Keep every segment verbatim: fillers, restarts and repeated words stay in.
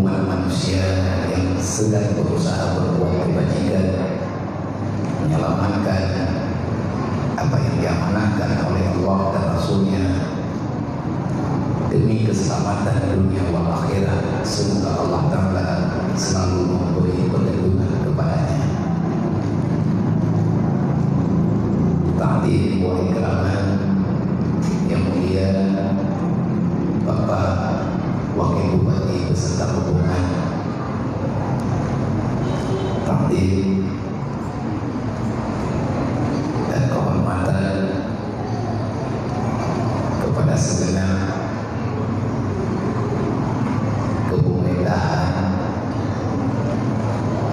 Manusia yang sedang berusaha berbuat kebajikan, menyelamatkan apa yang diamanahkan oleh Allah dan Rasul-Nya demi keselamatan dunia wal akhirat. Semoga Allah Ta'ala selalu memberi perlindungan kepadanya. Takdim wa ikraman yang mulia Bapak Wakil Bupati beserta rombongan. Takdim dan kehormatan kepada segenap kepemerintahan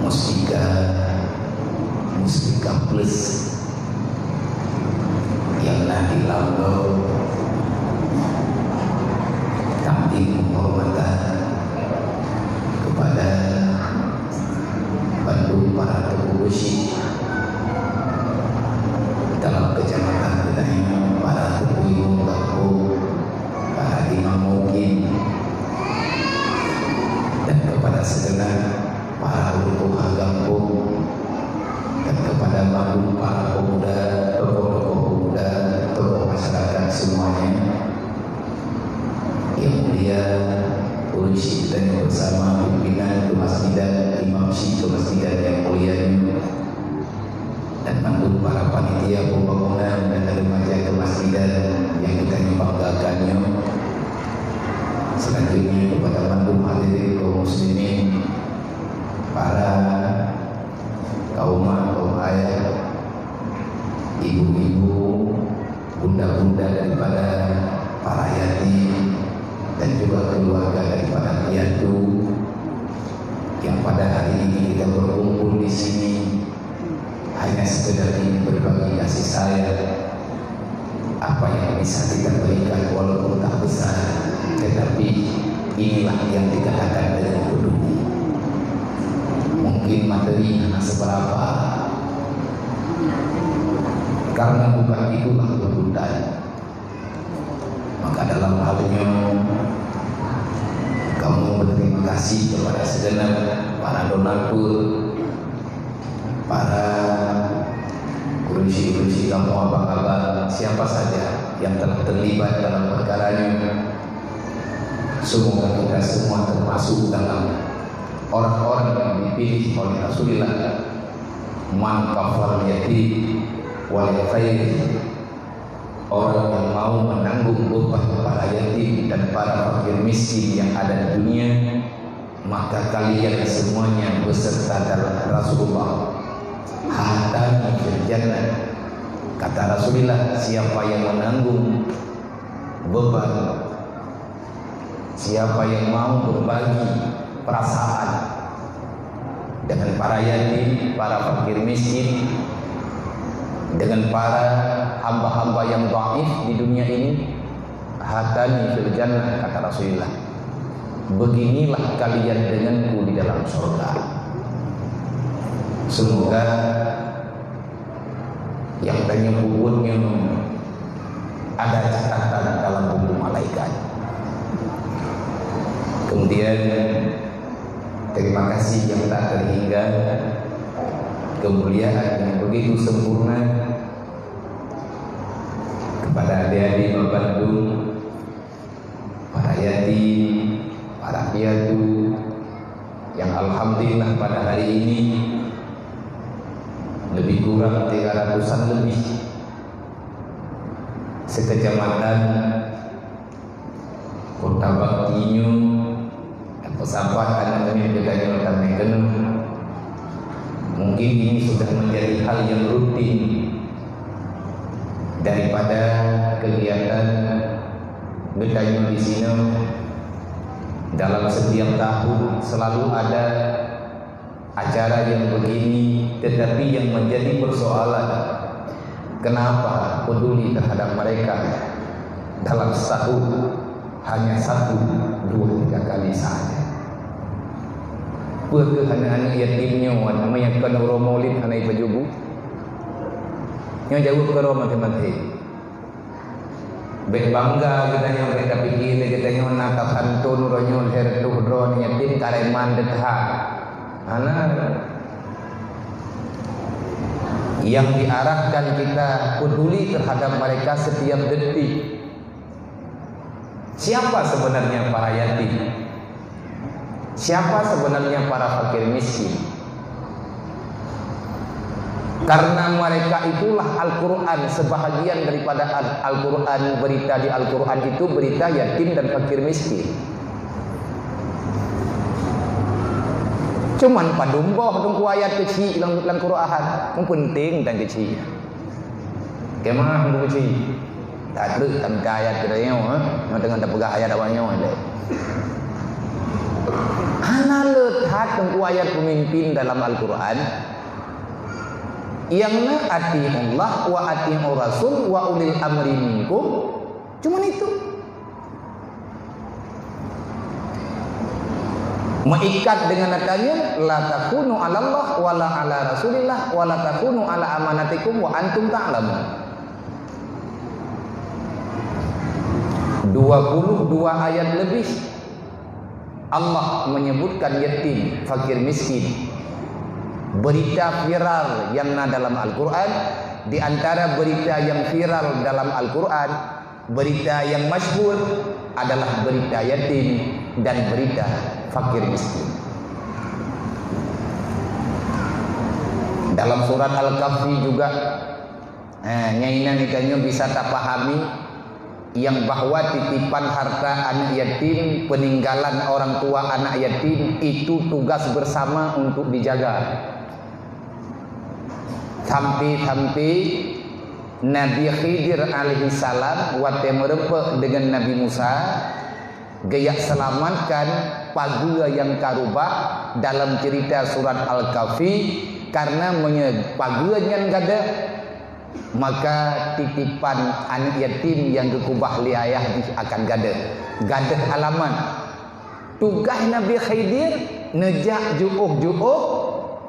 Mustika, Mustika Plus yang na di Langgau, takdim penghormatan kepada bandum para teungku beusi dalam kecamatan geutanyoe, para teungku imum gampông, para imam mukim, dan kepada segenap para ulôn tuha gampông, dan kepada bandum para pemuda, tokoh-tokoh pemuda, tokoh masyarakat semuanya. Yang mulia, ureueng syik geutanyoe bersama pimpinan keumasjidan, imam syik keumasjidan yang mulia nyoe, dan bandum para panitia pembangunan dan remaja keumasjidan yang geutanyoe banggakan nyoe. Selanjutnya kepada bandum hadirin kaum muslimin, para kaum mak, kaum ayah, ibu-ibu, bunda-bunda daripada para yatim, dan juga keluarga daripada piatu yang pada hari ini kita berkumpul di sini hanya sekedar ingin berbagi kasih sayang. Apa yang bisa kita berikan walaupun tak besar, tetapi inilah yang dikatakan dengan peduli. Mungkin materi hana seberapa, karena bukan itulah tuntutan. Maka dalam hal nyoe, kamoe berterima kasih kepada segenap para donatur, para ureueng syik-ureueng syik kamoe, abang-abang, siapa saja yang telah terlibat dalam perkara nyoe. Semoga kita semua termasuk dalam orang-orang yang dipilih oleh Rasulullah, "Man kafal yatim wal khair." Orang yang mau menanggung beban para yatim dan para fakir miskin yang ada di dunia, maka kalian semuanya beserta dalam Rasulullah. "Hatani fil jannah." Kata Rasulullah, siapa yang menanggung beban, siapa yang mau berbagi perasaan dengan para yatim, para fakir miskin, dengan para hamba-hamba yang dhaif di dunia ini, "Hatani fil jannah," kata Rasulullah. "Beginilah kalian denganku di dalam surga." Semoga yang tanyoe peubuet nyoe ada catatan dalam buku malaikat. Kemudian, terima kasih yang tak terhingga, kemuliaan yang begitu sempurna kepada adik-adik bandum, para yatim, para piatu, yang alhamdulillah pada hari ini lebih kurang tiga ratusan lebih sekecamatan Kota Bakti nyoe, dan peusapat aneuk miet geutanyoe tamé keunoe. Mungkin ini sudah menjadi hal yang rutin daripada kegiatan geutanyoe di sinoe. Dalam setiap tahun selalu ada acara yang begini, tetapi yang menjadi persoalan, kenapa peduli terhadap mereka? Dalam setahun hanya satu, dua, tiga kali saja. Peue keuh aneuk-aneuk yatim nyoe, meunyoe kon uroe Maulid hana ipajoh bu? Nyoe jaweueb keudroe maté-maté. Bék bangga geutanyoe, bék tapike lé geutanyoe na tasantun uroe nyoe lhèe reutôh droe yatim kareman teuh that. Hana. Yang diarahkan kita peduli terhadap mereka setiap detik. Siapa sebenarnya para yatim? Siapa sebenarnya para fakir miskin? Karena mereka itulah Al-Quran, sebahagian daripada Al- Al-Quran, berita di Al-Quran itu berita yatim dan fakir miskin. Cuman padum boh teungku ayat keuchik lam, lam Quran, pun penting dan keuchik. Kemah teungku keuchik. Tak treuk tamita ayat geutanyoe, eh? Nyoe teungoh tapeugah ayat awak nyoe lé. Hana le that teungku ayat peumimpin dalam Al-Quran. Nyang na, "Ati'ullah wa ati'ur rasul wa ulil amri minkum." Cuman itu. Meuikat dengan ata nyan, "La takunu 'alallah wa la 'ala Rasulillah wa la takunu 'ala amanatikum wa antum ta'lamun." Dua puluh dua ayat lebih Allah menyebutkan yatim, fakir miskin. Berita viral yang na dalam Al-Quran, di antara berita yang viral dalam Al-Quran, berita yang masyhur adalah berita yatim dan berita fakir miskin. Dalam surat Al-Kahfi juga, eh, nyan inan geutanyoe bisa tapahami yang bahwa titipan harta anak yatim, peninggalan orang tua anak yatim itu tugas bersama untuk dijaga. Sampai-sampai Nabi Khidir alaihissalam watée meurumpok dengan Nabi Musa, geujak selamatkan pageue nyang ka rubah dalam cerita surat Al-Kahfi, karena meunyoe pageue nyan gadôh, maka titipan aneuk yatim nyang geukeubah lé ayah jih akan gadôh. Gadôh alamat. Tugaih Nabi Khidir neujak jiôh-jiôh,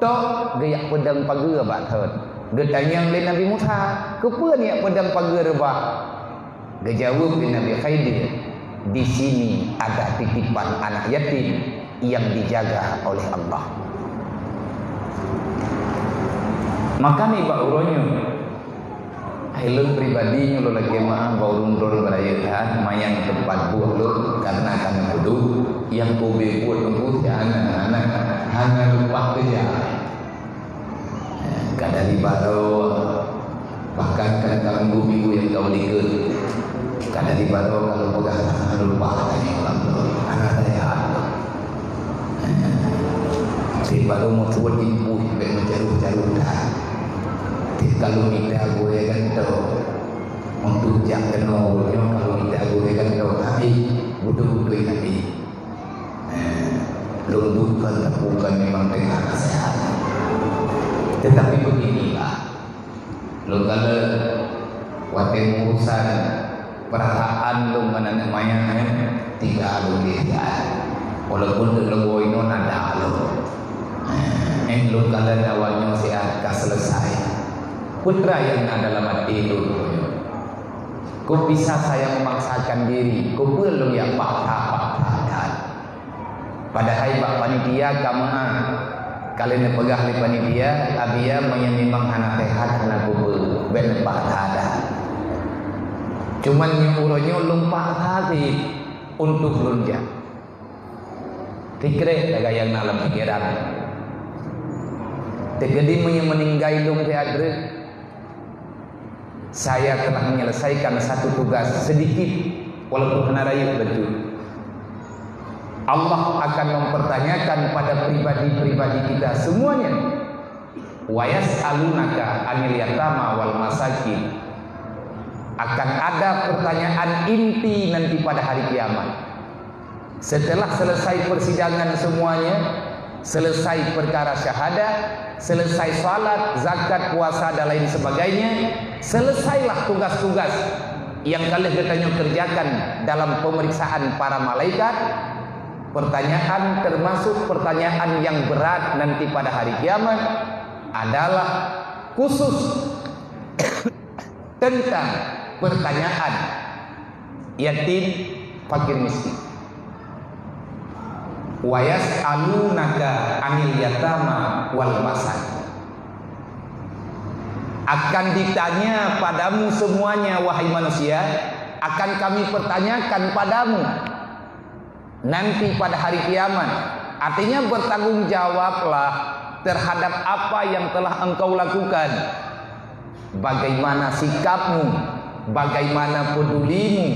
tok geujak peudong pageue bak thon. Geutanyong lé Nabi Musa, "Keupeue neujak peudong pageue reubah?" Geujaweueb lé Nabi Khidir, "Di sini ada titipan anak yatim yang dijaga oleh Allah." Maka nibak uroe nyoe, Hai lôn pribadi nyoe lôn lakée meu'ah bak ureuëng droeneuh beurayeuk that, manyang teumpat buet lôn, karena ka neupeuduek nyang kube buet teungku si aneuk-aneuk hana lumpah keujah. Ka dari baroe, bahkan kadang-kadang minggu-minggu nyang ka likot, ka dari baroe ka lôn peugah hana lumpah tanyong lam droe, hana daya. Cit barô meutuwot impui bék meucaroh-caroh that. Cit ka lôn mita gurée gantoe. Untuk jak keunoe uroe nyoe ka lôn mita gurée gantoe, tapi beutôi-beutôi tapi. Lôn duek kon tapi kon memang teungoh naseuhat. Tetapi beginilah. Lôn kalon watée meurusan peurasaan lôn ngon aneuk manyang nyan, teuga lôn lé siat. Walaupun lôn leuboh inoe na dak lôn. Eh, lôn kalon awak nyoe siat ka selesai. Peue nyang na dalam até lôn nyoe? Kok bisa saya memaksakan diri? Kok peue lôn jak paksa-paksa that? Padahai bak panitia ka meu'ah. Ka lheueh neupeugah lé panitia, "Abia meunyoe memang hana sehat, hana kupeue, bék neupaksa that." Cuman nyoe uroe nyoe lôn paksa cit untuk lôn jak. Sikrek lagée nyang na lam pikeran. Teukeudi meunyoe meuninggai lôn siat treuk, Saya telah menyelesaikan satu tugas sedikit, walaupun hana rayeuk beutôi. Allah akan mempertanyakan pada pribadi-pribadi kita semuanya. "Wa yas'alunaka 'anil yatama wal masakin." Akan ada pertanyaan inti nanti pada hari kiamat. Setelah selesai persidangan semuanya, selesai perkara syahadat, selesai salat, zakat, puasa dan lain sebagainya, selesailah tugas-tugas yang ka lheueh geutanyoe kerjakan dalam pemeriksaan para malaikat, pertanyaan termasuk pertanyaan yang berat nanti pada hari kiamat adalah khusus tentang pertanyaan Yatim, fakir miskin. "Wa yas'alunaka 'anil yatama wal masakin." Akan ditanya padamu semuanya, wahai manusia, akan Kami pertanyakan padamu nanti pada hari kiamat. Artinya, bertanggung jawablah terhadap apa yang telah engkau lakukan. Bagaimana sikapmu? Bagaimana pedulimu?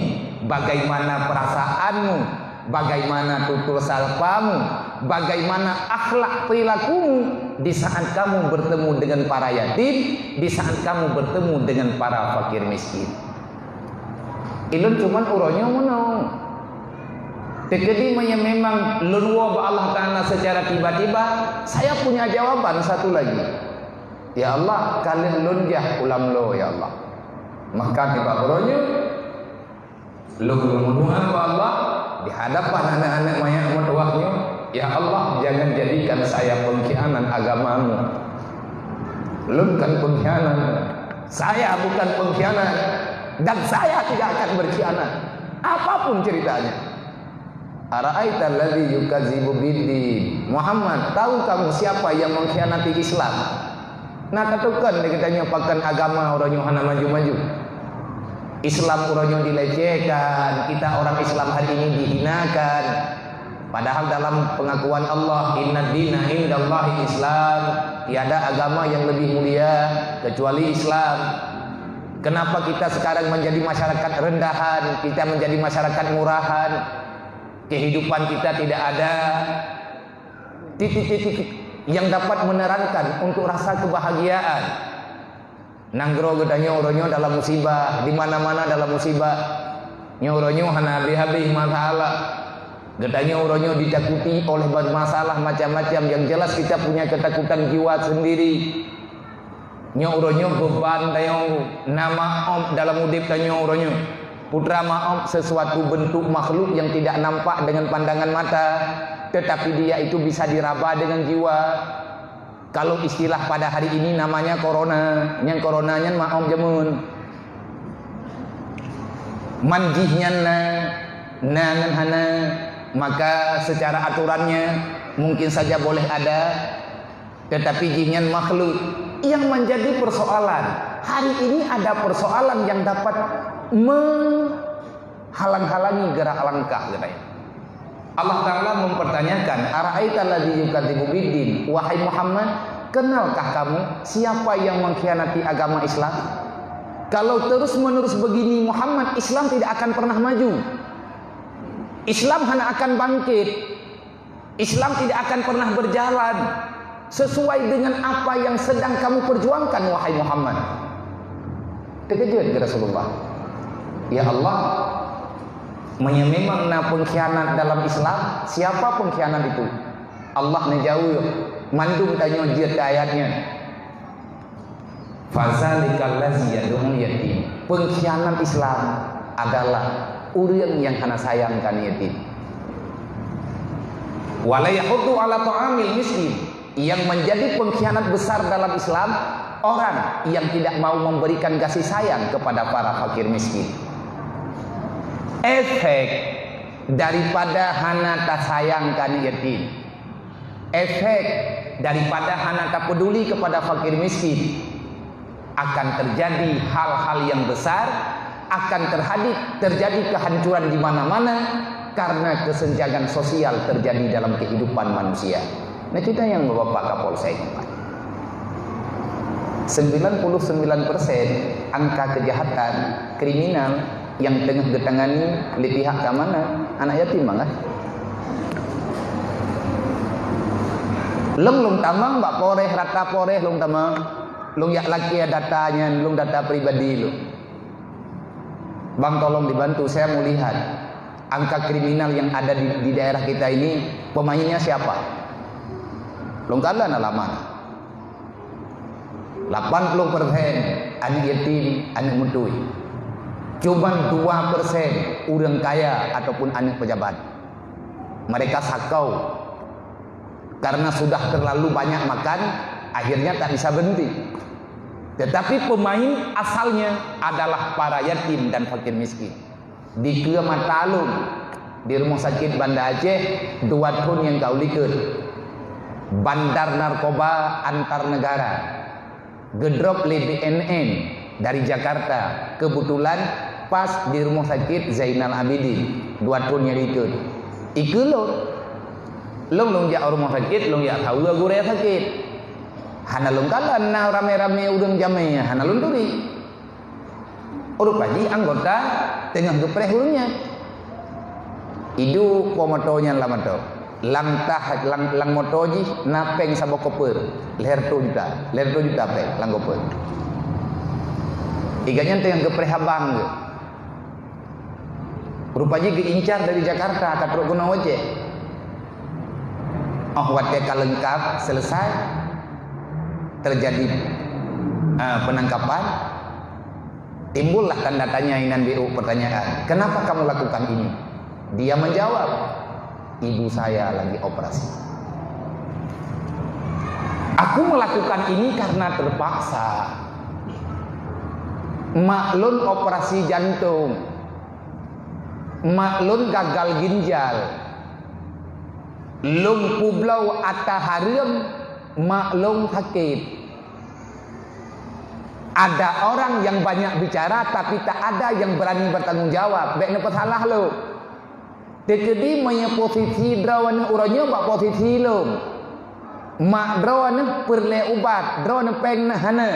Bagaimana perasaanmu? Bagaimana tutur sapamu? Bagaimana akhlak perilakumu di saat kamu bertemu dengan para yatim, di saat kamu bertemu dengan para fakir miskin? Ilôn cuman uroe nyoe meunoe. Teukeudi meunyoe memang lôn woe bak Allah Taala secara tiba-tiba, saya punya jawaban satu lagi. Ya Allah, ka lheueh lôn jak u lam lo, ya Allah. Maka nibak uroe nyoe, lôn meudoa bak Allah di hadapan aneuk-aneuk manyak meutuwah nyoe, "Ya Allah, jangan jadikan saya pengkhianat agama-Mu." Lôn kan pengkhianat. Saya bukan pengkhianat. Dan saya tidak akan berkhianat. Apapun ceritanya. "Ara'aital ladzi yukadzibu biddin." Muhammad, tahu kamu siapa yang mengkhianati Islam? Na tatukan di geutanyoe pakon agama uroe nyoe hana maju-maju. Islam uroe nyoe dilecehkan, kita orang Islam hari ini dihinakan. Padahal dalam pengakuan Allah, "Innad dina indallahi Islam," tiada agama yang lebih mulia kecuali Islam. Kenapa kita sekarang menjadi masyarakat rendahan, kita menjadi masyarakat murahan? Kehidupan kita tidak ada titik-titik yang dapat menerangkan untuk rasa kebahagiaan. Nanggroe geutanyoe uroe nyoe dalam musibah, di mana-mana dalam musibah. Nyoe uroe nyoe hana habéh-habéh masalah. Geutanyoe uroe nyoe ditakuti oleh bermasalah macam-macam. Yang jelas kita punya ketakutan jiwa sendiri. Nyoe uroe nyoe beuban tanyoe, na maob dalam udeb tanyoe uroe nyoe. Putra maob sesuatu bentuk makhluk yang tidak nampak dengan pandangan mata, tetapi dia itu bisa diraba dengan jiwa. Kalau istilah pada hari ini namanya corona, nyang corona nyan maob jameun. Man jih nyan na, na ngon hana, maka secara aturannya mungkin saja boleh ada, tetapi jih nyan makhluk. Yang menjadi persoalan, hari ini ada persoalan yang dapat menghalang-halangi gerak langkah geutanyoe. Allah Ta'ala mempertanyakan, "Ara'aital ladzi yukadzibu biddin?" Wahai Muhammad, kenalkah kamu siapa yang mengkhianati agama Islam? Kalau terus-menerus begini, Muhammad, Islam tidak akan pernah maju. Islam hana akan bangkit. Islam tidak akan pernah berjalan sesuai dengan apa yang sedang kamu perjuangkan, wahai Muhammad. Terkejut ke Rasulullah. Ya Allah, meunyoe memang na pengkhianat dalam Islam, siapa pengkhianat itu? Allah neujaweueb, mandum tanyoe jeuet keu ayat nyan. "Fadzalikal ladzi yad'ul yatim." Pengkhianat Islam adalah ureuëng yang hana sayang ka aneuk yatim. "Wa la yahuddu ala ta'amil miskin." Yang menjadi pengkhianat besar dalam Islam, orang yang tidak mau memberikan kasih sayang kepada para fakir miskin. Efek daripada hana tasayang ka aneuk yatim, efek daripada hana tapeduli kepada fakir miskin, akan terjadi hal-hal yang besar, akan terhadi-, terjadi kehancuran di mana-mana karena kesenjangan sosial terjadi dalam kehidupan manusia. Nah, kita yang Bapak Kapolsek, sembilan puluh sembilan persen angka kejahatan kriminal yang teungoh geutangani lé pihak keamanan, anak yatim bangai. Lôn, lôn tamong bak Polres, rata Polres lôn tamong. Lôn jak lakée data nyan, lôn data pribadi lôn. Bang, tolong dibantu, saya mau lihat angka kriminal yang ada di, di daerah kita ini, pemainnya siapa? Lôn kalon alamat. Lapan puluh persen aneuk yatim, aneuk meutui. Cuman dua persen ureuëng kaya ataupun aneuk pejabat. Mereka sakau. Karena sudah terlalu banyak makan, akhirnya tak bisa berhenti. Tetapi pemain asalnya adalah para yatim dan fakir miskin. Dikeue mata lôn di Rumoh Sakét Banda Aceh dua thon nyang ka u likot. Bandar narkoba antar negara. Geudrop lé B N N dari Jakarta. Keubeutulan pas di Rumoh Sakét Zainal Abidin dua thon nyang likot. Ikeue lôn. Lôn, lôn jak rumoh sakét, lôn jak saweue gurée sakét. Hana lôn kalon na ramé-ramé ureuëng jamé, hana lôn turi. Rupa jih anggota teungoh geupreh ureuëng nyan. Iduek po moto nyan lam moto. Lam tah, lam, lam moto jih na péng saboh koper, lhèe reutôh juta. Lhèe reutôh juta péng lam koper. Iga nyan teungoh geupreh abang geuh. Rupa jih geuincar dari Jakarta ka trok keunoe u Aceh. Oh watèe ka leungkap, selesai, terjadi, ah, penangkapan, timbullah tanda tanya inan B O pertanyaan, "Kenapa kamu lakukan ini?" Dia menjawab, "Ibu saya lagi operasi." "Aku melakukan ini karena terpaksa. Mak lôn operasi jantung. Mak lôn gagal ginjal. Lôn peubloe ata hareuem, mak lôn sakét." Ada orang yang banyak bicara, tapi tak ada yang berani bertanggung jawab. Bèk neupeusalah lôn. Teukeudi meunyoe posisi droeneuh uroe nyoe bak posisi lôn. Mak droeneuh peureulèe ubat, droeneuh péng na hana.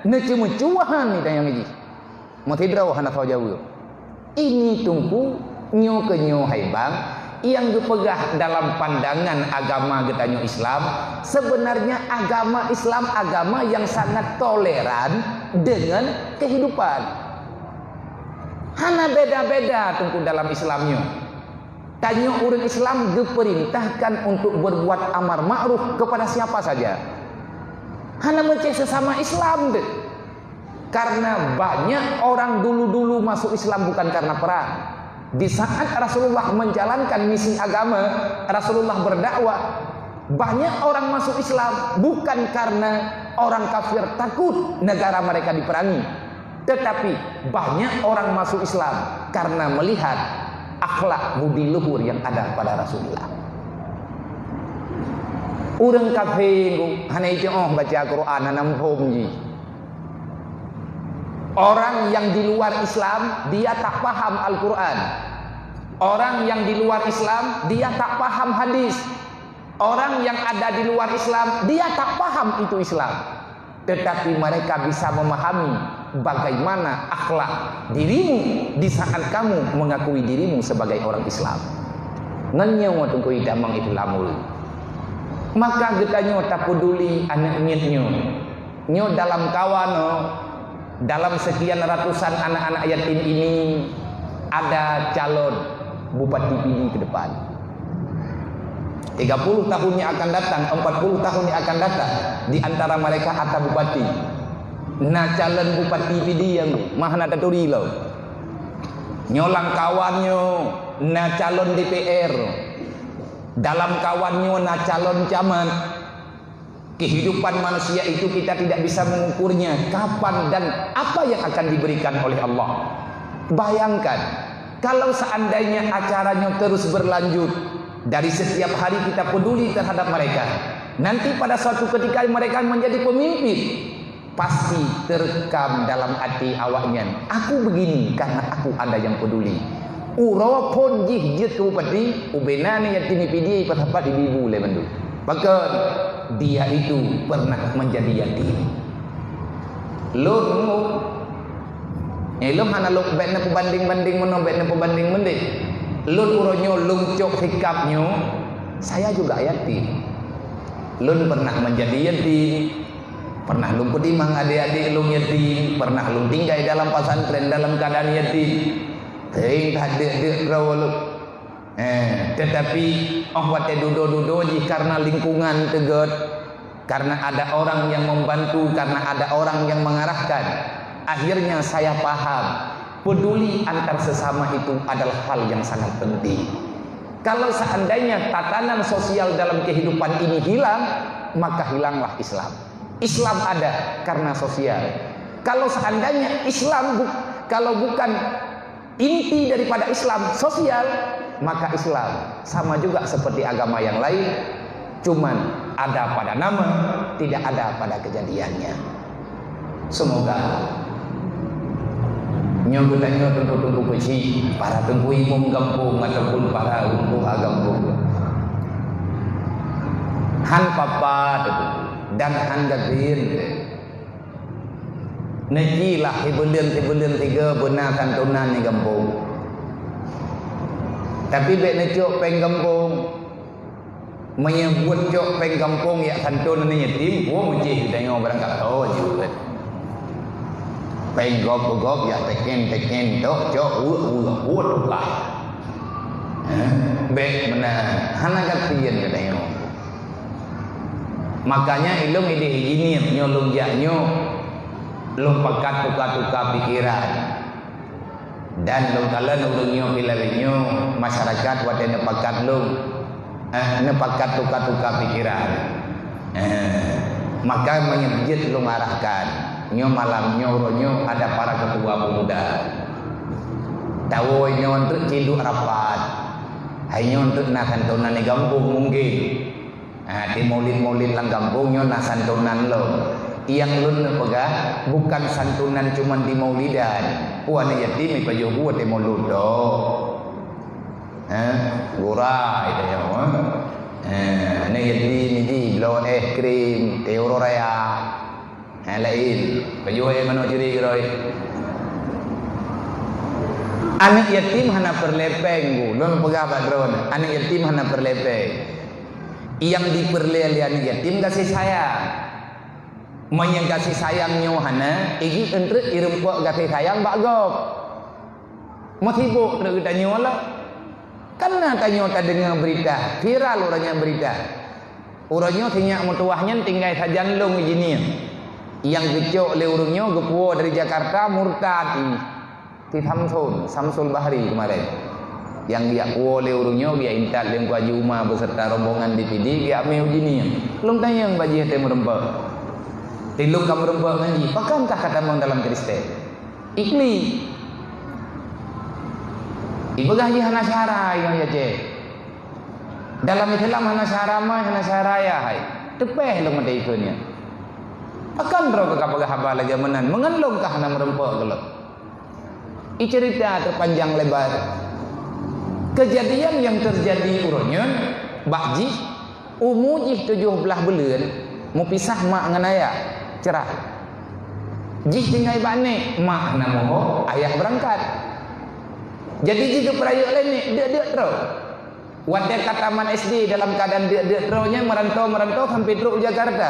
Neuceumeucue han itanyong jih. Meusidroe hana soe jaweueb. Ini Teungku, nyoe keuh nyoe hai bang, nyang geupeugah dalam pandangan agama geutanyoe Islam, sebenarnya agama Islam agama yang sangat toleran dengan kehidupan. Hana beda-beda Teungku dalam Islam nyoe. Tanyoe ureuëng Islam geupeurintahkan untuk berbuat amar ma'ruf kepada siapa saja. Hana meucéh sesama Islam deh. Karena banyak orang dulu-dulu masuk Islam bukan karena perang. Di saat Rasulullah menjalankan misi agama, Rasulullah berdakwah, banyak orang masuk Islam bukan karena orang kafir takut negara mereka diperangi. Tetapi banyak orang masuk Islam karena melihat akhlak budi luhur yang ada pada Rasulullah. Ureuëng kafé hana ijeuoh baca Quran, hana muphom jih. Orang yang di luar Islam, dia tak paham Al-Quran. Orang yang di luar Islam, dia tak paham hadis. Orang yang ada di luar Islam, dia tak paham itu Islam. Tetapi mereka bisa memahami bagaimana akhlak dirimu di saat kamu mengakui dirimu sebagai orang Islam. Ngon nyoe Teungku itamong Islam ulu. Maka geutanyoe tapeduli aneuk miet nyoe. Nyoe dalam kawan, oh, dalam sekian ratusan anak-anak yatim ini ada calon bupati Pidie ke depan. Tiga puluh tahun yang akan datang, empat puluh tahun yang akan datang, di antara mereka ada bupati. Na calon bupati Pidie nyang mah na taturi lom. Nyoe lam kawan nyoe na calon D P R. Dalam kawan nyoe na calon camat. Kehidupan manusia itu kita tidak bisa mengukurnya kapan dan apa yang akan diberikan oleh Allah. Bayangkan, kalau seandainya acaranya terus berlanjut, dari setiap hari kita peduli terhadap mereka, nanti pada suatu ketika mereka menjadi pemimpin, pasti terekam dalam hati awaknyan, "Aku begini karena aku ada yang peduli." Uroe phon jih jeuet keu bupati, ubena ni yatim Pidie, pasapat ibu-ibu lé bandum. Pakon? Dia itu pernah menjadi yatim. Lôn, eh, lôn hana lôn bèk neupeubanding-banding meunoe, bèk neupeubanding meudéh. Lôn uroe nyoe lôn cok sikap nyoe, saya juga yatim. Lôn pernah menjadi yatim, pernah lôn peutimang adék-adék lôn yatim, pernah lôn tinggai dalam pesantren dalam keadaan yatim. Sering that deuk-deuk droe lôn. Eh, tetapi, oh, watèe dudoe-dudoe jih karena lingkungan teugét, karena ada orang yang membantu, karena ada orang yang mengarahkan, akhirnya saya paham, peduli antar sesama itu adalah hal yang sangat penting. Kalau seandainya tatanan sosial dalam kehidupan ini hilang, maka hilanglah Islam. Islam ada karena sosial. Kalau seandainya Islam bu-, kalau bukan Inti daripada Islam sosial, maka Islam sama juga seperti agama yang lain, cuman ada pada nama, tidak ada pada kejadiannya. Semoga nyoe geutanyoe teungku-teungku keuchik, para teungku imum gampông ataupun para ureueng tuha gampông, han papa dan han gasien. Neujilah sibuleuen-sibuleuen sigoe beuna santunan di gampông. Tapi bèk neucok péng gampông. Meunyoe buet cok péng gampông jak santon aneuk yatim, woe meucéh geutanyoe barang ka tho jeuet. Péng gob-gob jak teken-teken tok cok weuek-weuek buet lah. Hah? Bèk meunan, hana gasien geutanyoe. Makanya ilôn idéh jiniep nyoe lôn jak nyoe, lôn pakat tuka-tuka pikeran. Dan lôn kalon ureueng nyoe pih lagèe nyoe, masyarakat watèe neupakat lôn, eh, neupakat tuka-tuka pikeran. Eh, maka meunyoe jeuet lôn arahkan, nyoe malam nyoe uroe nyoe ada para ketua pemuda. Tawoe nyoe treuk cit duek rapat. Hai nyoe treuk na santunan di gampông mungken. Ha, di maulid-maulid lam gampông nyoe na santunan lôn. Nyang lôn neupeugah, bukan santunan cuman di maulidan. Peue aneuk yatim ipajoh buet di maulid tok. Ha, gura itu nyoe. Ha, aneuk yatim jibloe es krim, teuh uroe raya. Hai laén, pajoh manok ciri keudroe. Aneuk yatim hana peureulèe péng, Bu. Lôn peugah bak droeneuh, aneuk yatim hana peureulèe péng. Nyang jipeureulèe lé aneuk yatim gaséh sayang. Meunyoe gaséh sayang nyoe hana, ijih eunteuk ireumpok gaséh sayang bak gob. Meusibok treuk geutanyoe lah. Kan na tanyoe tadeungoe beurita, viral uroe nyan beurita. Uroe nyoe sinyak meutuwah nyan tinggai sajan lôn jinieng. Nyang geucok lé ureueng nyoe geupuwoe dari Jakarta murtad, si Samson, Samsul Bahri keumarén. Nyang geujak puwoe lé ureueng nyoe geujak intat lé Teungku Haji Uma beuseurta rombongan di Pidie geujak mé u jinieng. Lôn tanyong bak jih watèe meureumpok. Di lôn ka meureumpok ngon jih, pakon kah ka tamong dalam Kristen? Ikli. Ipeugah jih hana syara, Imam Aceh. Dalam Islam hana syara ma, hana syara ya hai. Teupèh lôn meutai ikheun nyan. Pakon droe ka peugah haba lagèe meunan, meungon lôn ka hana meureumpok keu lôn. Icerita teupanjang lebar. Kejadian nyang teujadi uroe nyan, bak jih, umu jih tujoh blaih buleuen, meupisah mak ngon ayah, cerai. Jih tinggai bak nèk, mak hana meuho, ayah beurangkat. Jadi jih geupeurayeuk lé nèk, deuk-deuk troe. Watèe ka tamat S D dalam keuadaan deuk-deuk troe nyan meuranto-meuranto sampai trok u Jakarta.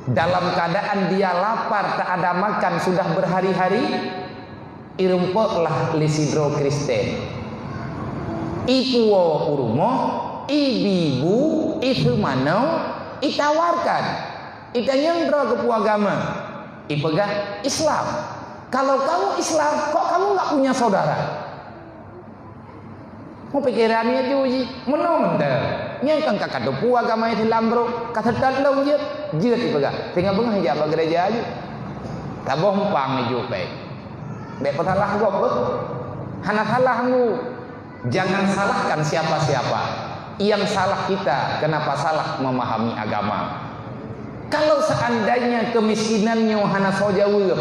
Dalam keadaan dia lapar, tak ada makan sudah berhari-hari, ireumpoklah lé sidroe Kristen. Ipuwoe u rumoh, ibi bu, iseumanoe, itawarkan. Itanyong droe keupeue agama. Ipeugah, "Islam." "Kalau kamu Islam, kok kamu nggak punya saudara?" Meupikéran laju jih, meunoe mantong. Nyan kan ka kateupeue agama Islam, bro. Ka seutôt lôn jeuet, jeuet ipeugah. Singoh beungoh jak bak gereja laju. Saboh umpang ijok bèk. Bèk peusalah gob beuh. Hana salah ngu. Jangan salahkan siapa-siapa. Yang salah kita, kenapa salah memahami agama. Kalau seandainya kemiskinan nyoe hana soe jaweueb,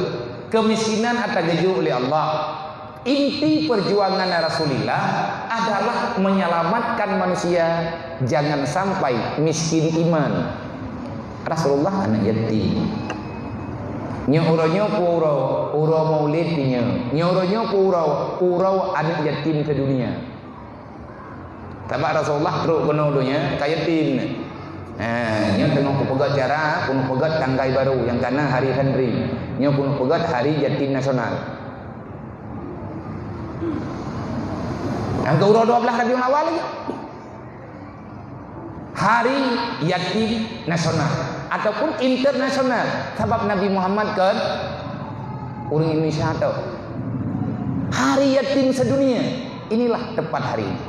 kemiskinan ata geujok lé Allah. Inti perjuangan Rasulullah adalah menyelamatkan manusia jangan sampai miskin iman. Rasulullah aneuk yatim. Nyoe uroe nyoe peue uroe, uroe Maulid nyoe. Nyoe uroe nyoe peue uroe, uroe aneuk yatim sedunia. Sabab Rasulullah trok keunoe donya ka yatim. Ha, nyoe teungoh kupeugöt cara, keuneuk peugöt tanggai barô nyang ka na hari santri. Nyoe keuneuk peugöt hari yatim nasional. Nyang keu uroe dua belas Rabiul Awal lagi. Hari Yatim Nasional ataupun internasional. Sabab Nabi Muhammad kan ureueng Indonesia tau. Hari Yatim Sedunia. Inilah tepat hari ini.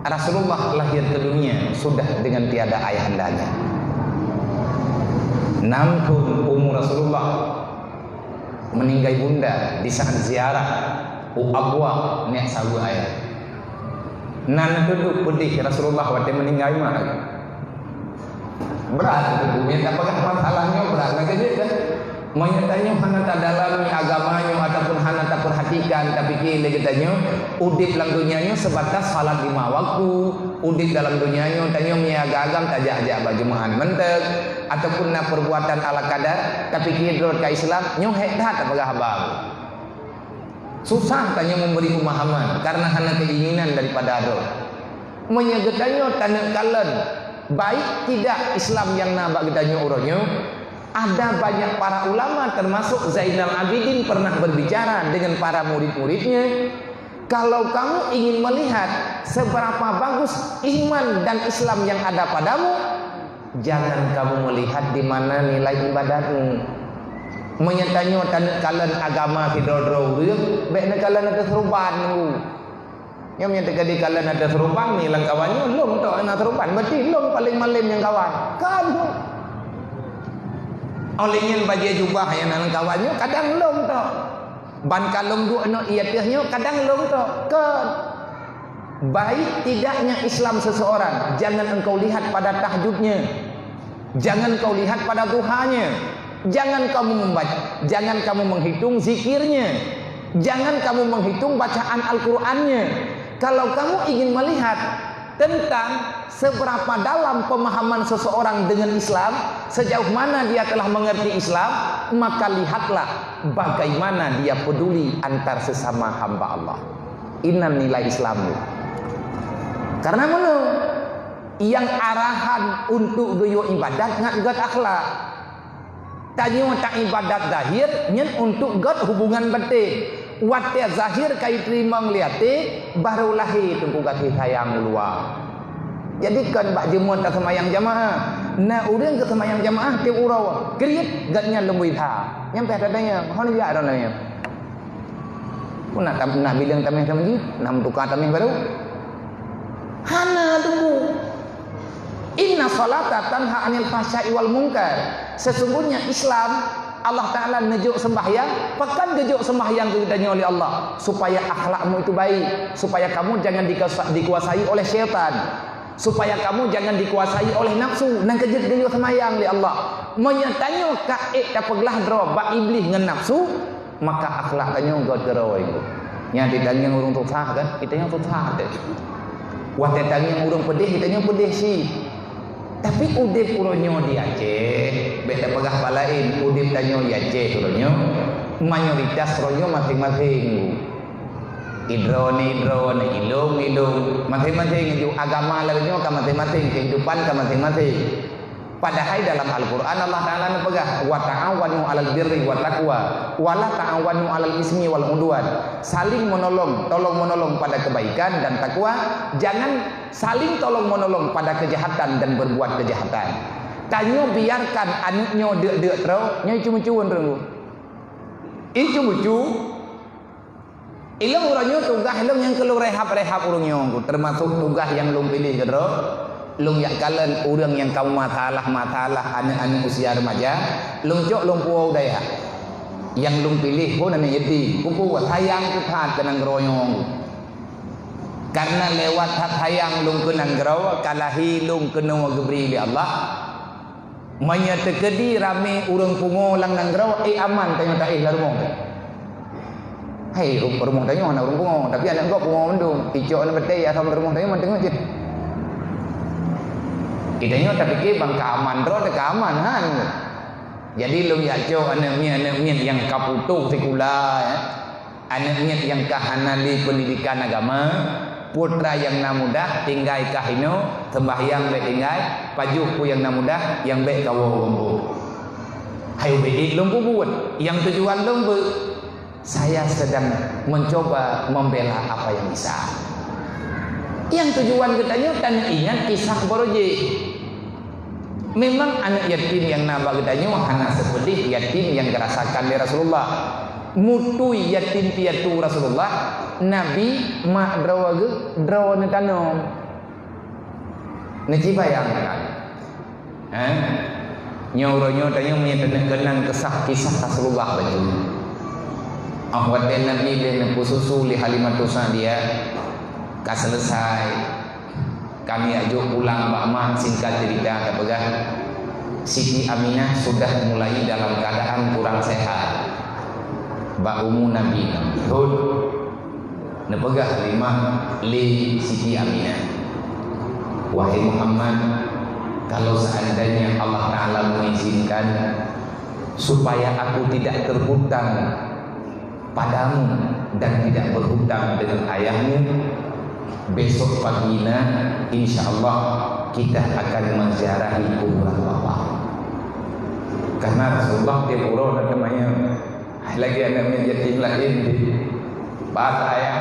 Rasulullah lahir ke dunia sudah dengan tiada ayahandanya. Enam tahun umur Rasulullah, meninggai bunda di saat ziarah. Abu Abwah, nyak saweue ayah. Nan teuduek peudeh Rasulullah watée meuninggai mak. Brat teuduek, nyang tapeugah masalah nyoe brat lagée jeuet kan? Meunyoe tanyoe hana tadalami agama nyoe ataupun hana tapeurhatikan, tapike lé geutanyoe, udeb lam donya nyoe sebatas salat lima waktu, udeb dalam donya nyoe tanyoe meunyoe agam-agam tajak-jak bak Jumaat mantong, ataupun na perbuatan ala kadar, tapike droe ka Islam, nyoe hék that tapeugah haba. Susah tanyoe memberi pemahaman karena hana keinginan daripada droe. Meunyoe geutanyoe taneuk kalon baik tidak Islam nyang na bak geutanyoe uroe nyoe, ada banyak para ulama termasuk Zainal Abidin pernah berbicara dengan para murid-muridnya, "Kalau kamu ingin melihat seberapa bagus iman dan Islam yang ada padamu, jangan kamu melihat di mana nilai ibadatmu." Meunyoe tanyoe taneuk kalon agama sidroe-droe ureuëng, bék neukalon ateueh seuruban nunggu. Nyoe meunyoe teuka dikalon ateueh seuruban, ni lam kawan nyoe lôn tok na seuruban, berarti lôn paléng malém nyang kawan. Kan? Óh lheueh nyan bajée jubah nyang na lam kawan nyoe kadang lôn tok. Ban ka lôn duek nyoe ié teuh nyoe kadang lôn tok. Kon. Baik tidaknya Islam seseorang, jangan engkau lihat pada tahajudnya. Jangan kau lihat pada duhanya. Jangan kamu membaca, jangan kamu menghitung zikirnya. Jangan kamu menghitung bacaan Al-Qur'annya. Kalau kamu ingin melihat tentang seberapa dalam pemahaman seseorang dengan Islam, sejauh mana dia telah mengerti Islam, maka lihatlah bagaimana dia peduli antar sesama hamba Allah. Inan nilai Islam tu. Karena meunoe, nyang arahan untuk geuyue ibadat ngat gét akhlak. Tanyoe taibadat zahir nyan untuk gét hubungan batin. Watée zahir ka iteurimong lé até, barô lahé teungku gaséh sayang luwa. Jadi kon bak jeuet taseumayang jamaah. Na ureuëng geuseumayang jamaah tieb uroe, kriet gét nyan lom bui that. Nyang pih tatanyong, hon jak droeneuh nyan. Pun nak tam-, nak bileng tameh tameuji, nak meutuka tameh barô. Hana teungku. Inna salata tanha 'anil fahsya'i wal munkar. Sesungguhnya Islam, Allah Ta'ala neujok sembahyang, pakon geujok sembahyang keu geutanyoe lé Allah, supaya akhlakmu itu baik, supaya kamu jangan dikasa-, dikuasai oleh syaitan, supaya kamu jangan dikuasai oleh nafsu, nyang keujeuet geujok sembahyang lé Allah. Meunyoe tanyoe ka ék tapeuglah droe bak iblih ngon nafsu, maka akhlak tanyoe gét keudroe. Nyan teutangieng ureuëng susah kan? Geutanyoe susah teuh. Watée tangieng ureuëng peudeh, geutanyoe peudeh cit. Tapi udeb uroe nyoe di Aceh, bék tapeugah bak laén, udeb tanyoe di Aceh uroe nyoe, mayoritas uroe nyoe maséng-maséng. Idroe ni idroe, ilong ni ilong, maséng-maséng ju agama lagée nyoe ka maséng-maséng, kehidupan ka maséng-maséng. Padahai dalam Al-Qur'an Allah Ta'ala neupeugah, "Wa ta'awanu 'alal birri wa taqwa, wa la ta'awanu 'alal ismi wal 'udwan." Saling menolong, tolong menolong pada kebaikan dan takwa. Jangan saling tolong menolong pada kejahatan dan berbuat kejahatan. Tanyoe biarkan aneuk nyoe deuk-deuk troe, nyoe icu-micu ureuëng. Icu-micu. Ilong uroe nyoe tugaih lôn nyang keu lôn rehab-rehab ureuëng nyoe, termasuk tugaih nyang lôn piléh keudroe, lôn jak kalon ureuëng nyang ka meumasalah-masalah aneuk-aneuk usia remaja, lôn cok lôn puwoe u dayah. Nyang lôn piléh phon aneuk yatim, kupeue sayang keu that keu nanggroe nyoe. Karena lewat that sayang lôn keu nanggroe, ka lahé lôn keunoe geubri lé Allah. Meunyoe teukeudi ramé ureuëng pungo lam nanggroe, éh aman tanyoe taéh lam rumoh teuh. Hai, ru-, rumoh tanyoe hana ureuëng pungo, tapi aneuk gob pungo mandum. Icok aneuk batée, ya, sama rumoh tanyoe mantong cit. Geutanyoe tapike ban ka aman droe teuh ka aman, han. Jadi lôn jak cok aneuk miet-aneuk miet nyang ka putôh sikula, ya. Aneuk miet nyang ka hana lé peundidikan agama, putra nyang na mudah tinggai kah inoe, seumbahyang bék tinggai, pajoh peue nyang na mudah, nyang bék kawoe ureuëng boh. Hai ubit lôn peubuet, nyang tujuan lôn beu, saya sedang mencoba membela apa yang bisa. Nyang tujuan geutanyoe tan ingat kisah barô jih. Memang aneuk yatim nyang na bak geutanyoe hana seupedih yatim nyang geurasakan lé Rasulullah. Mutui yatim piatu Rasulullah, Nabi mak droe geuh droe neutanom. Neuci bayangkan. Ha? Nyoe uroe nyoe tanyoe meunyoe taneuk keunang kisah-kisah Rasulullah laju. Óh watée Nabi lheueh neupeususu lé Halimatus Sa'diyah, ka seuleusai. Kami jak jok pulang bak mak, singkat ceurita tapeugah, Siti Aminah sudah mulai dalam keadaan kurang sehat. Bak umu Nabi enam thon, neupeugah lé mak, lé Siti Aminah, "Wahai Muhammad, kalau seandainya Allah Ta'ala mengizinkan supaya aku tidak terhutang padamu dan tidak berhutang dengan ayahmu, besok pagi na, insya Allah kita akan menziarahi kuburan bapak." Karena Rasulullah tiep uroe na teumanyong, lagée aneuëk miet yatim laén jih, "Pat ayah?"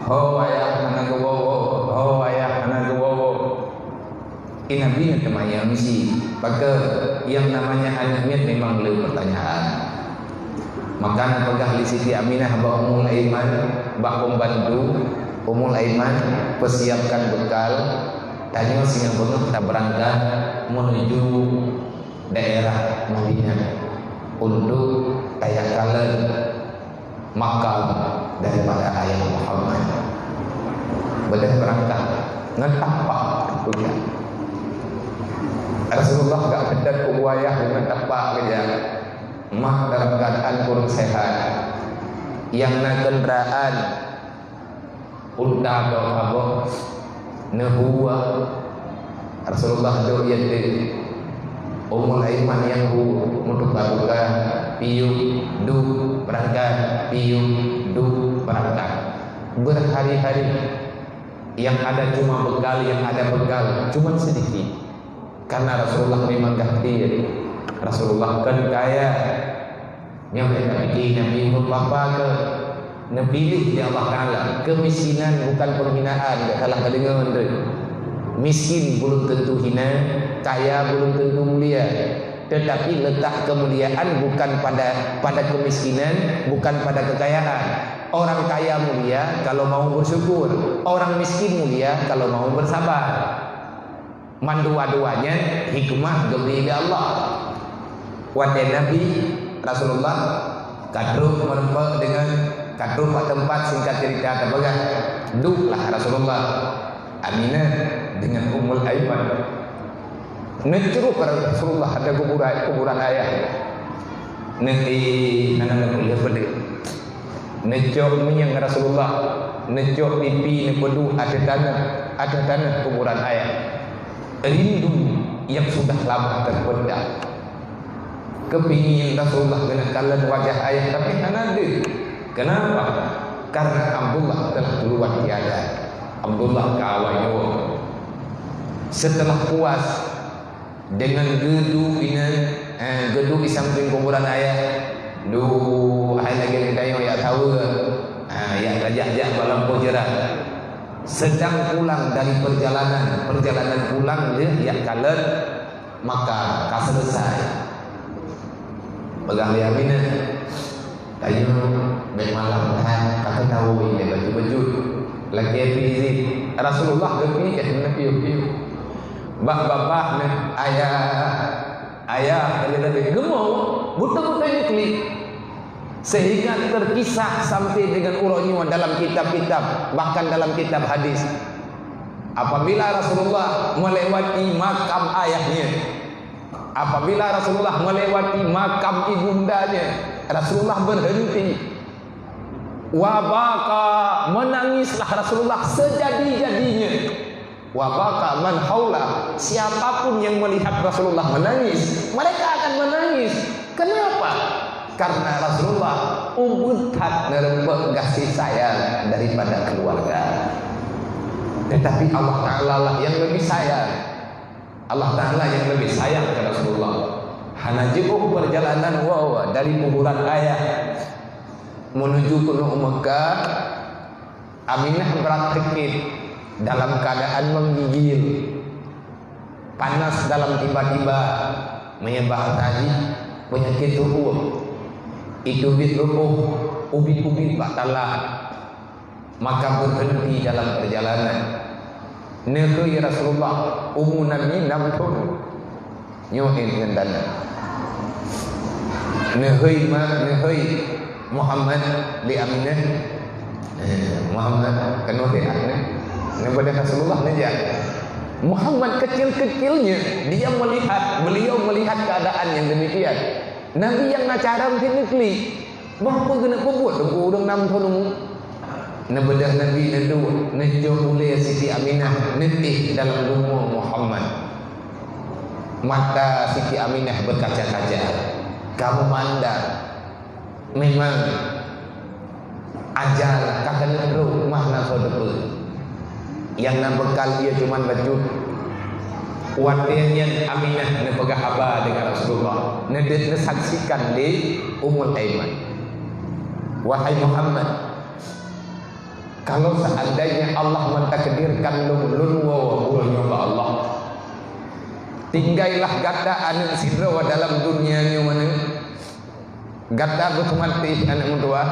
"Ho ayah, hana geuwoe-woe. Ho ayah, hana geuwoe-woe." Di Nabi nyan teuma nyang misi. Pakon, yang namanya aneuk miet memang le pertanyaan. Maka neupeugah lé Siti Aminah bak Ummul Aiman, bak pembantu Ummul Aiman, "Persiapkan bekal, tanyoe singoh beungoh tabeurangkat menuju daerah Madinah untuk tayakalon makam daripada ayah Muhammad." Beudôh beurangkat ngon tapak kuda. Rasulullah geujak meudat u ayah ngon tapak kuda. Mak dalam keadaan kurang sehat. Nyang na kendaraan unta atau saboh, neuhu. Rasulullah duek ié teuk. Ummul Aiman nyang hu, meutuka-tuka, piôh, duek, beurangkat, piôh, duek, beurangkat. Berhari-hari, yang ada cuma bekal, yang ada bekal cuma sedikit. Karena Rasulullah memang gah tiep. Rasulullah kan kaya. Nyang ka pike Nabi Nuh papa keu neupiléh lé Allah Taala. Keumiskinan bukan penghinaan, gak salah kadeungoe tu. Miskin belum tentu hina, kaya belum tentu mulia. Tetapi letak kemuliaan bukan pada pada kemiskinan, bukan pada kekayaan. Orang kaya mulia kalau mau bersyukur, orang miskin mulia kalau mau bersabar. Mandua-dua nyan hikmah geubri lé Allah. Watée Nabi Rasulullah ka trok meureumpok deungon, ka trok bak teumpat, singkat cerita tapeugah, duek lah Rasulullah, Aminah deungon Ummul Aiman. Neucruh Rasulullah ateueh kuburan, kuburan ayah. Neuéh, hana neupeuleueh peudeuh. Neucok minyéng Rasulullah, neucok pipi, neupeuduek ateueh tanoh, ateueh tanoh kuburan ayah. Rindu yang sudah lama terpendam. Kepingin Rasulullah keuneuk kalon wajah ayah, tapi hana deuh. Kenapa? Karena Abdullah telah keluar tiada. Abdullah ka awai nyoe. Setelah puas deungon geuduek inan, eh, geuduek di sampéng kuburan ayah, duek hai lagée geutanyoe jak saweue, ah, jak tajak-jak bak lampôh jeurat. Sedang pulang dari perjalanan, perjalanan pulang lheueh jak kalon, maka ka seuleusai. Peugah lé Aminah, "Tanyoe bék malam that, ka teutabui lé bacut-bacut." Lagée pih jih, Rasulullah geupiôh, eh, neupiôh-piôh. Bak babah nyan, "Ayah, ayah," tadi-tadi. Geumoe, beutôi-beutôi jiklik. Sehingga terkisah sampai dengan uroe nyoe dalam kitab-kitab, bahkan dalam kitab hadis. Apabila Rasulullah melewati makam ayahnya, apabila Rasulullah melewati makam ibundanya, Rasulullah berhenti. Wa baka, menangislah Rasulullah sejadi-jadinya. Wa baka man haula, siapapun yang melihat Rasulullah menangis, mereka akan menangis. Kenapa? Karena Rasulullah ubeut that neureumpok kasih sayang daripada keluarga. Tetapi Allah Ta'ala lah yang lebih sayang. Allah Ta'ala yang lebih sayang ke Rasulullah. Hana jiôh perjalanan woe dari kuburan ayah menuju keunoe Mekah, Aminah brat sakét dalam keadaan menggigil. Panas dalam tiba-tiba, meunyoe bahasa jih penyakit ru'ub. Itu bit ru'ub, ubit-ubit bak talah. Maka berhenti dalam perjalanan. Neuhôi Rasulullah, umu Nabi enam thon. Nyoe ngon tanyoe. Neuhôi ma, neuhôi. Muhammad, lé Aminah. Eh, Muhammad, kan wahai Aminah. Neubeudôh Rasulullah neujak. Muhammad kecil-kecilnya, dia melihat, beliau melihat keadaan yang demikian. Nabi nyang na cara mungkin neuklik. Bah, peue keuneuk peubuet teungku ureuëng nam thon umu? Neubeudôh Nabi neuduek, neucok ulée Siti Aminah, neuéh dalam leumo Muhammad. Mata Siti Aminah berkaca-kaca. Ka meumandang. Memang ajal ka keuneuk rhot, mah na soe teupeu. Nyang na beukal ie cuman bacut. Watée nyan Aminah neupeugah haba deungon Rasulullah, neudeuk neusaksikan lé Ummul Aiman. Wahai Muhammad, kalau seandainya Allah mentakdirkan lôn, lôn woe buleuen nyoe bak Allah, tinggailah gata aneuëk sidroe dalam dunia nyoe meunan. Gata beuhormati aneuëk meutuah,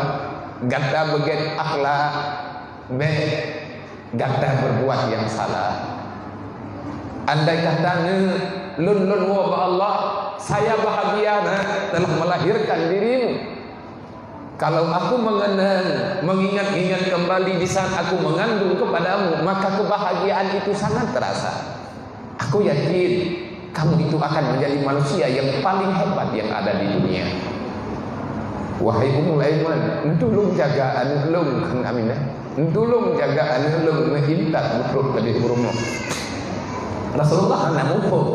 gata beugét akhlak, bék gata berbuat yang salah. Andai kata neu lôn, lôn woe bak Allah, saya bahagia na telah melahirkan dirimu. Kalau aku mengenang, mengingat-ingat kembali di saat aku mengandung kepadamu, maka kebahagiaan itu sangat terasa. Aku yakin kamu itu akan menjadi manusia yang paling hebat yang ada di dunia. Wahai Ummul Aiman, tulông jaga aneuëk lôn, kheun Aminah. Tulông jaga aneuëk lôn, meuintat beutrok leubeh u rumoh. Rasulullah hana muphom.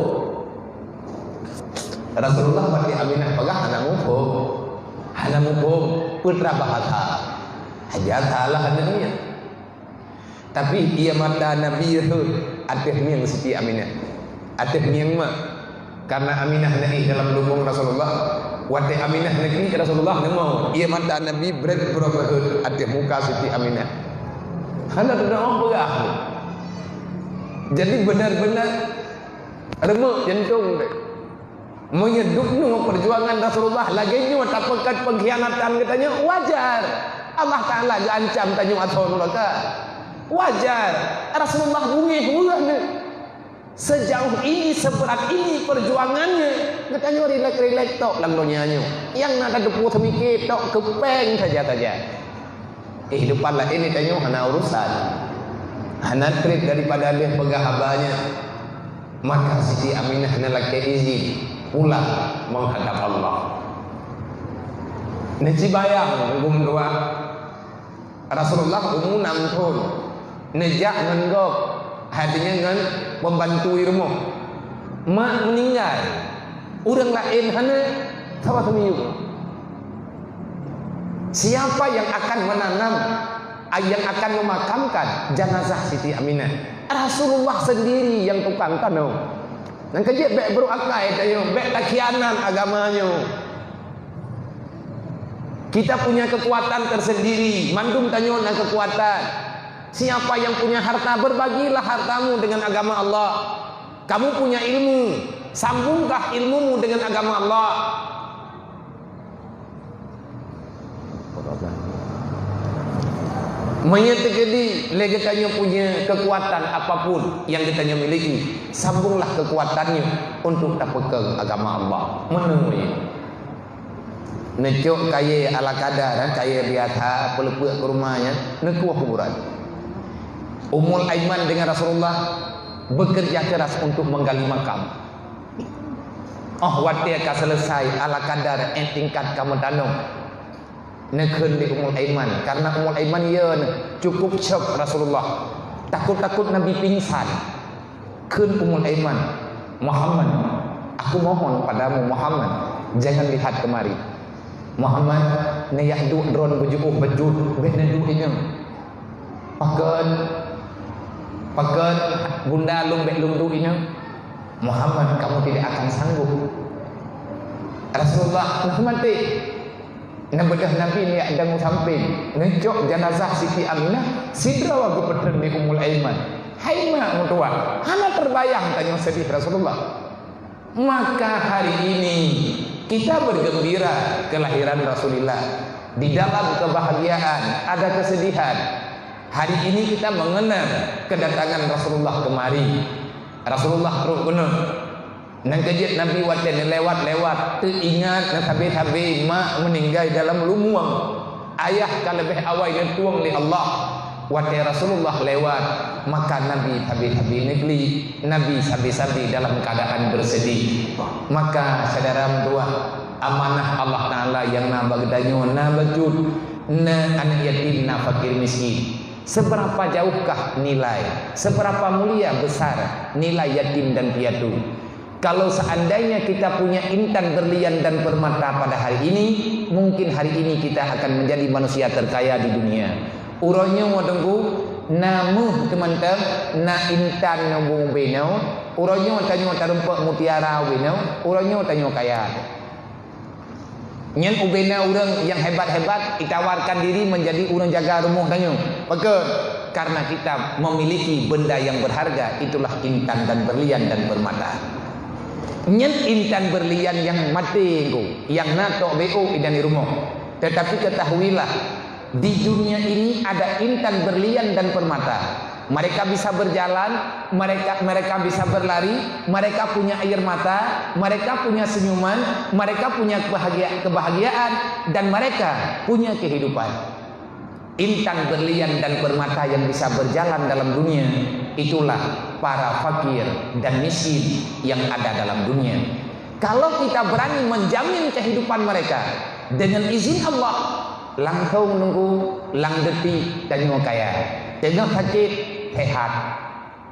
Rasulullah bak Aminah peugah hana muphom. Hana muphom, peutra bahasa. Hana salah aneuëk nyan. Tapi ie mata Nabi rhot ateueh mieng Siti Aminah. Ateueh mieng mak. Karena Aminah neuéh dalam lubong Rasulullah. Watée Aminah neuklik Rasulullah neumong. Ie mata Nabi bret brok rhot ateueh muka Siti Aminah. Hana teudeungoe peugah. Jadi benar-benar remeuk jantong teuh. Meunyoe duek nyoe peujuangan Rasulullah lagée nyoe tapeugah peungkhianatan geutanyoe, wajar. Allah Taala geuancam tanyoe asoe nuraka. Wajar. Rasulullah beungéh weueh nyoe. Sejauh ini, seberat ini perjuangannya, geutanyoe rilek-rilek tok lam donya nyoe. Nyang na tateupeue seumiké tok keupeng saja-saja. Kehidupan laén tanyoe hana urusan. Hana treb daripada lheueh peugah haba nyan. Maka Siti Aminah neulakée izin pulang menghadap Allah. Neucibayang geumeudua Rasulullah umu nam thon, neujak ngon gob, hai nyan ngon pembantu di rumoh. Mak meuninggai, ureuëng laén hana sawa seumiyueb. Siapa yang akan menanam, yang akan memakamkan jenazah Siti Aminah? Rasulullah sendiri yang tukang tanam. Nyang keujeuet bék brok akai tanyoe, bék takhianat agama nyoe. Kita punya kekuatan tersendiri, mandum tanyoe na kekuatan. Siapa yang punya harta, berbagilah hartamu dengan agama Allah. Kamu punya ilmu, sambungkah ilmumu dengan agama Allah. Meunyoe teukeudi lé geutanyoe punya kekuatan apapun yang geutanyoe miliki, sambunglah kekuatannya untuk tapeukong agama Allah. Meunan. Neucok kayée ala kadar, kayée biasa, peuleupeuek keu rumoh nyan, neukueh kuburan. Ummul Aiman dengan Rasulullah bekerja keras untuk menggali makam. Oh, watée ka selesai ala kadar, eh, tingkat ka meutanong. Neukheun lé Ummul Aiman, karena Ummul Aiman, ya, cukup syok Rasulullah. Takut-takut Nabi pingsan. Kheun Ummul Aiman, "Muhammad, aku mohon padamu, Muhammad, jangan lihat kemari. Muhammad, neujak duek droe beujuôh bacut, bék neuduek inong. Pakon, pakon bunda lôn bék lôn duek inong? Muhammad, kamu tidak akan sanggup." Rasulullah, Muhammad, Neubeudôh Nabi neujak dong sampéng, neucok jeunazah Siti Aminah, sidroe geupeutrön lé Ummul Aiman. Hai mak meutuwah, hana teubayang tanyoe seudeh Rasulullah. Maka hari ini kita bergembira kelahiran Rasulullah. Di dalam kebahagiaan ada kesedihan. Hari ini kita mengenang kedatangan Rasulullah kemari. Rasulullah trok keunoe. Nyang keujeuet Nabi watée neulewat-lewat, teuingat na sabe-sabe mak meuninggai dalam lumueng. Ayah ka leubeh awai neutueng lé Allah. Watée Rasulullah lewat, maka Nabi sabe-sabe neuklik, Nabi sabe-sabe dalam keuadaan beuseudeh. Maka syedara meutuwah, amanah Allah Taala nyang na bak geutanyoe na bacut, na aneuk yatim, na fakir miskin. Seberapa jauhkah nilai, seberapa mulia besar nilai yatim dan piatu? Kalau seandainya kita punya intan berlian dan permata pada hari ini, mungkin hari ini kita akan menjadi manusia terkaya di dunia. Uroe nyoe Teungku, na méuh teumantong, na intan nyoe ubé nyoe, uroe nyoe tanyoe tarumpok mutiara ubé nyoe, uroe nyoe tanyoe kaya. Nyan ubé na ureuëng nyang hebat-hebat, ditawarkan diri menjadi ureuëng jaga rumoh tanyoe. Pakon? Karena kita memiliki benda yang berharga, itulah intan dan berlian dan permata. Nyan intan berlian nyang maté Teungku, nyang na tok B O inan di rumoh. Tetapi ketahuilah, di dunia ini ada intan berlian dan permata. Mereka bisa berjalan, mereka, mereka bisa berlari, mereka punya air mata, mereka punya senyuman, mereka punya kebahagia-, kebahagiaan, dan mereka punya kehidupan. Intan berlian dan permata yang bisa berjalan dalam dunia, itulah para fakir dan miskin yang ada dalam dunia. Kalau kita berani menjamin kehidupan mereka dengan izin Allah, langsung Teungku, lam detik tanyoe kaya. Teungoh sakét, sehat.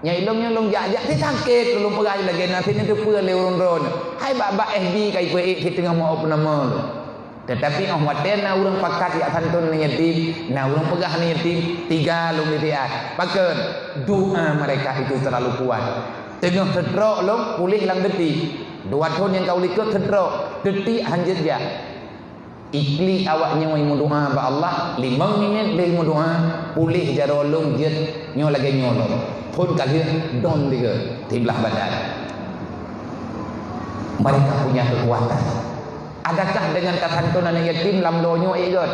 Nyang ilong-ilong jak-jak, si sakét, ulôn peugah lagée na, si neuteupeue lé ureuëng droeneuh. Hai bak-bak F B ka ipeuék, si teungoh meu-up nama lôn. Tetapi óh watée na ureuëng pakat jak santun aneuk yatim, na ureuëng peugah aneuk yatim, tiga lôn di siat. Pakon? Doa mereka itu terlalu kuat. Teungoh seudrok lom, puléh lam detik. Dua thon nyang ka u likot seudrok, detik hanjeuet jak. Iklik awak nyoe meudoa bak Allah, limong minét lé meudoa, puléh jaroe lom jeuet nyoe lagée nyoe lom. Phon ka lheueh dom tiga, siblah badan. Mereka punya kekuatan. Adakah dengan tasantun aneuk yatim lam donya ék gét?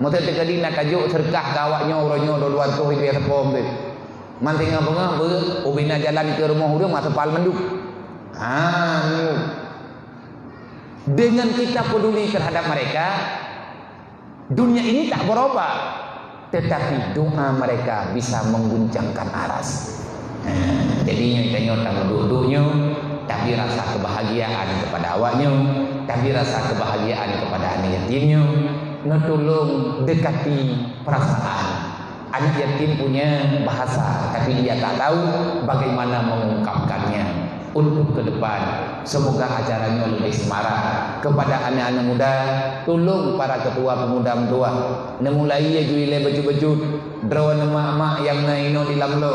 Meuteuk teukeudi na tajok seureukah keu awak nyoe uroe nyoe dua dua ratus ribu sepom tu. Mantingga beungoh beu ubina jalan keu rumoh ureuëng masa pal mandum. Ha, nyoe. Dengan kita peduli terhadap mereka, dunia ini tak berubah, tetapi doa mereka bisa mengguncangkan aras. Ha, jadi nyoe tanyoe tameuduk-duk nyoe, tapi rasa kebahagiaan kepada awak nyoe, tapi rasa kebahagiaan kepada aneuk yatim nyoe, neutulông dekati perasaan. Anak yatim punya bahasa, tapi dia tak tahu bagaimana mengungkapkannya. Untuk ke depan, semoga acara nyoe lebih semarak. Kepada anak-anak muda, tulông para ketua pemuda meutuah. Neumulai ya jui lé bacut-bacut. Droeneuh mak-mak nyang na inoe di Lamlo,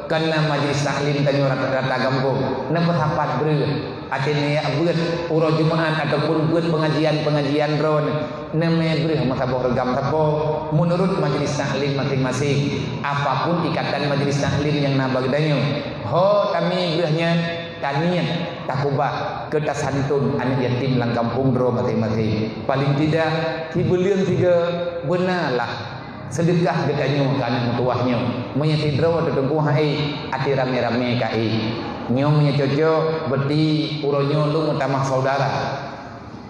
kana majelis taklim tanyoe rata-rata gampông. Neupeusapat breueh. Até neuyak beuet uroe Jumaat ataupun beuet pengajian-pengajian droeneuh, neumé breueh meusaboh reugam sapo meunurot majelis taklim maséng-maséng. Apapun ikatan majelis taklim nyang na bak geutanyoe, ho tamé breueh nyan, taniet, takubah keu tasantun aneuk yatim lam gampông droe maséng-maséng. Paléng tidak, sibuleuen sigoe, beunalah. Seudeukah geutanyoe keu aneuk meutuwah nyoe. Meunyoe sidroe teutungku hai, até ramé-ramé ka ék. Nyoe meunyoe cocok, beuti uroe nyoe lôn meutamah saudara.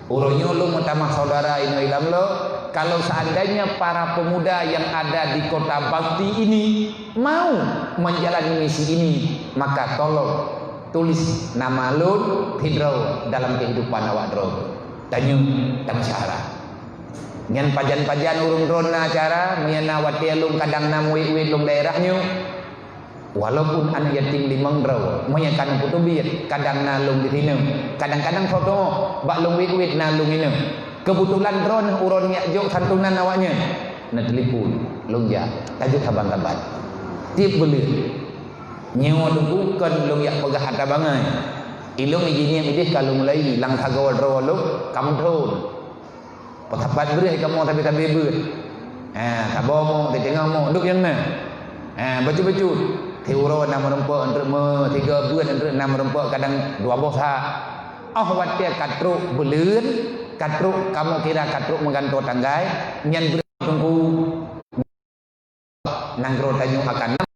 Uroe nyoe lôn meutamah saudara inoe ilam lo, kalau seandainya para pemuda yang ada di Kota Bakti ini mau menjalani misi ini, maka tolong tulis nama lôn sidroe dalam kehidupan awak droe. Tanyoe tameusyaharat. Nyan pajan-pajan ureuëng droeneuh na acara, meunyoe na watée lôn kadang na meuwét-wét lôn daerah nyoe. Walaupun aneuk yatim limong droe, meunyoe ka neupeuteubiet, kadang na lôn di sinoe, kadang-kadang soe teungoh bak lôn wét-wét na lôn inoe. Keubeutulan droeneuh uroe nyan jok santunan awaknyan, neuteulepon, lôn jak, tajok saban-saban. Tieb buleuen. Nyoe teungku kon lôn jak peugah atra bangai. Ilôn ijih nyan ideh ka lôn mulai, lam sagoe droe lôn ka meuthon. Peusapat breueh kamoe sabe-sabe beuet. Ha, saboh mok, siteungoh mok, duek nyang na. Ha, bacut-bacut. Siuroe na meurumpok, enteuk me-, tiga beuet, enteuk na meurumpok, kadang dua boh sa. Óh watée ka trok buleuen, ka trok kamoe kira ka trok meugantoe tanggai, nyan breueh teungku. Nanggroe tanyoe akan